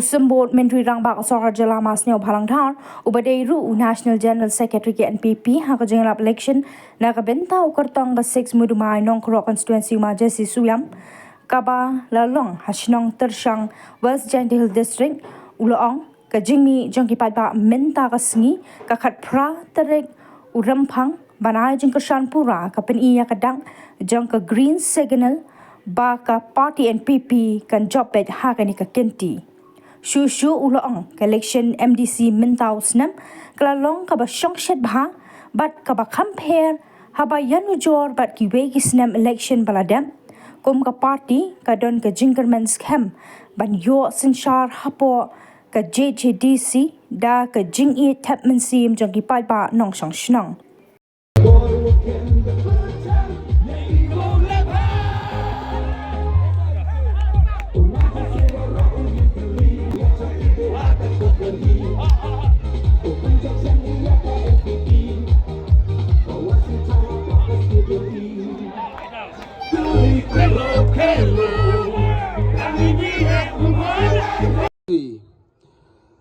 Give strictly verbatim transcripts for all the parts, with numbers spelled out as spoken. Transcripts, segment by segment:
Symbud Myntri Rangbah ka Sorkar Jylla Bah Sniawbhalang Dhar, uba dei ruh u National General Secretary ka N P P, ha ka jingïalap election na ka bynta u kyrtong ka six Mudumai Nongkroh Constituency, u Ma Jessie Suiam, kaba la long ha shnong Tyrshang, West Jaintia Hills District, u la ong ka jingmih jong ki paidbah mynta ka sngi, ka khatphra tarik u Rymphang, ban ai jingkyrshan pura, ka pyni ïa ka dak jong ka green signal ba ka party N P P kan jop beit ha kane ka kynti. Shuh shuh u la ong, ka election M D C mynta u snem ka la long kaba shongshit bha bad kaba kham pher haba ïanujor bad kiwei ki snem election ba la dep. Kum ka party ka don ka jingkyrmen skhem ban ïoh synshar hapoh ka J J D C da ka jingïeit thep mynsiem jong ki paidbah nongshong shnong.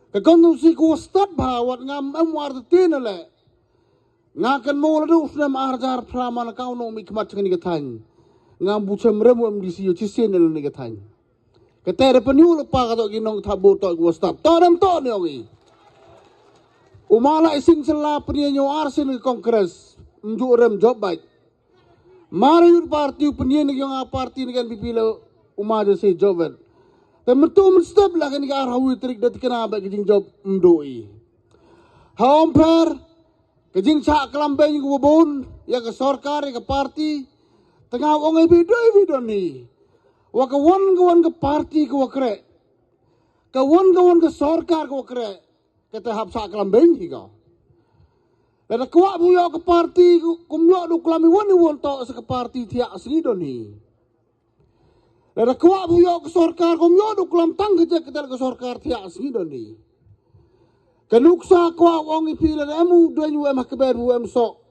Ka kong nong si ko stad bha wat ngam em war te tin le. Nga kan mo la du snem ar jar phra man ka nong mi khmat chang ni ka thang. Ngam bu chem rem em di si yo chi sen ni ka thang. Ka te re panu le pa ka to ki nong tha bo to ko stad. To rem to ni ong i. U ma la ising sela pni nyo ar sen ni Congress. Mju rem job bai. Mara yut parti u pynïeng ïa nga parti ni kan N P P la u ma ja se job vet. Te mynta mynstep la kan ka ar hawi trik da tikna ba ka jingjob mdoi. Ha om pher ka jingchah klam beng ka bun ïa ka sorkar ïa ka parti. Te nga ong ai bi doi bi don ni. Wa ka wan ka wan ka parti ka wa krek. Ka wan ka wan ka sorkar ka wa krek. Kata hap sa klam beng hi ka. Lada kwah bu ïoh ka parti kum ïoh du klam i wan i wan to sa ka parti thiah sngi don hi. Lada kwah bu ïoh ka sorkar kum ïoh du klam tang ka jek ka sorkar thiah sngi don hi. Ka nuksa kwah ong i phi lada em u don u em ha ka ber u em sok.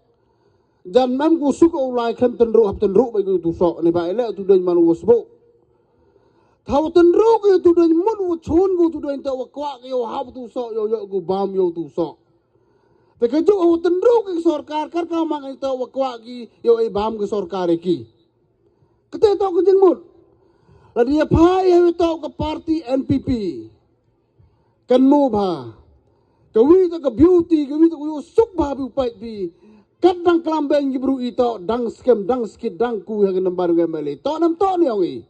Jan mam ku suk u lai khlem tynru hap tynru bai ku tu sok ni ba ele tu don man u sbu. Thaw tynru ku tu don mut u chun ku tu don ta wa kwah ki u hap tu sok yo yo ku bam yo tu sok. Te ka ju u tynru ki sorkar kar ka mang ta wa kwah ki yo e bam ki sorkar ki. Kete to ku jingmut. La dia phai he to ka parti N P P. Kan mo bha. Ka wi ta ka beauty ka wi ta ku yo suk bha bi u pait bi. Kat dang klam beng ki bru i to dang skem dang skit dang ku ha ka nambar ka M L A to nam to ni ong i.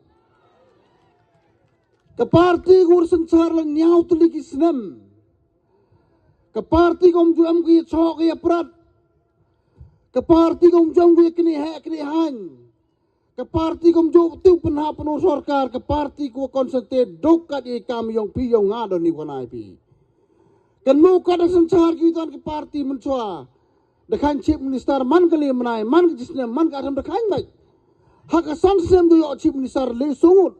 Ka parti ku synchar la nyaw tuli ki snem. Ka parti kom ju em ki chok ki prat. Ka parti kom ju em ki kini he kini han. Ka parti kom ju tu pynha pynur sorkar ka parti ku concentrate dok kat i kam yong pi yong nga don ni wanai pi. Kan mo kat da synchar ki ton ka parti mynchwa. Da khan chief minister man ka le mnai man ka jisnem man ka atam da khan bai. Ha ka san snem du yo chief minister le sungut.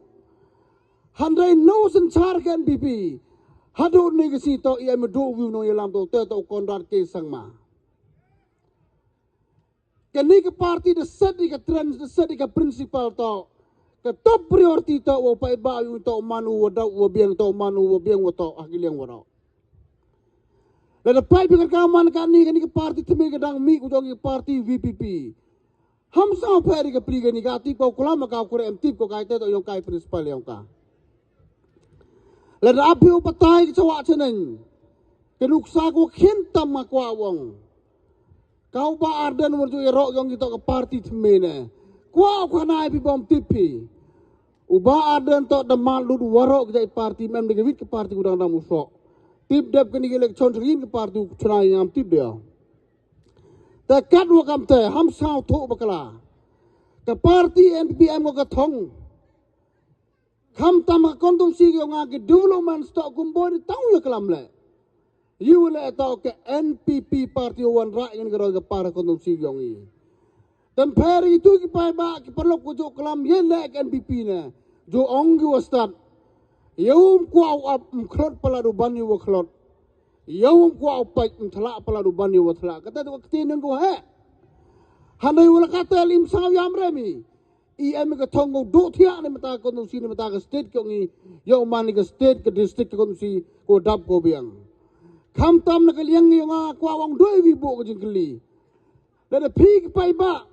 Handai no synchar ka N P P. Hadu ni ka si to i am do wi no yalam to te to Conrad K Sangma. Kani ka parti da set i ka trend da set i ka principal to. Ka top priority to wa pai ba yu to manu wa dau wa biang to manu wa biang wa to ha ki liang wa dau. Lada pai bi ka man kani kani ka parti timi ka dang mi ku jong ka parti V P P. Ham sa peri ka pri kani ka tip ko kulam ka kure em tip ko kai te to yong kai principal yong ka. Lada api u patai ka chawa cheneng. Ka nuksa ko khin tam ma kwa wong. Kau ba Arden won ju iro yong ito ka parti timi ne. Kwa ko nai bi bom tip pi. U ba Arden to da mal lut waro ki jai parti mem de wit ki parti ku dang dang u sok. Tip dep kani ki election rin ki parti ku chuna ngam tip de. Te kat wa kam te ham sao tho bakala. Ka parti N P P M ko ka thong. Kham tam ka kontum si ki nga ki development stock kum bo ni tau ya kalam le. Yu le to ke N P P party wan ra ngan ka roi ka para kontum si ki ngi. Tan pher itu ki pai ba ki parlok ko jo kalam ye le ke N P P ne. Jo ong ki wa start. Ye um kwa u ap um khlot pala du ban yu wa khlot. Ye um kwa u pait um thala pala du ban yu wa thala. Kata tu ka kti nang ko he. Handai wala kata lim sang yam remi. I em ka thong ko duh thiah ne mynta ka constituency ne mynta ka state ko ngi. Ïa u man ne ka state ka district ka constituency ko dap ko biang. Khamtam na ka liang ïa nga kwah ong doi wi buh ka jingkylli. Lada phi ki paidbah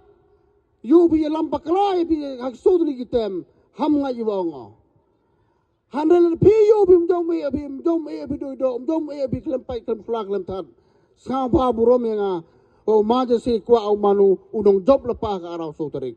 ïoh phi ïalam bakla ïa phi ha ki sawdong tylli ki term, ham nga ïa ong. Hynrei lada phi ïoh phi ym jom ïa phi ym jom ïa phi doi doh ym jom ïa phi khlem pait khlem sla khlem thad. Sngewbha burom ïa nga. U Majeski kwah u man u u nongjop lypa ka arphew saw tarik.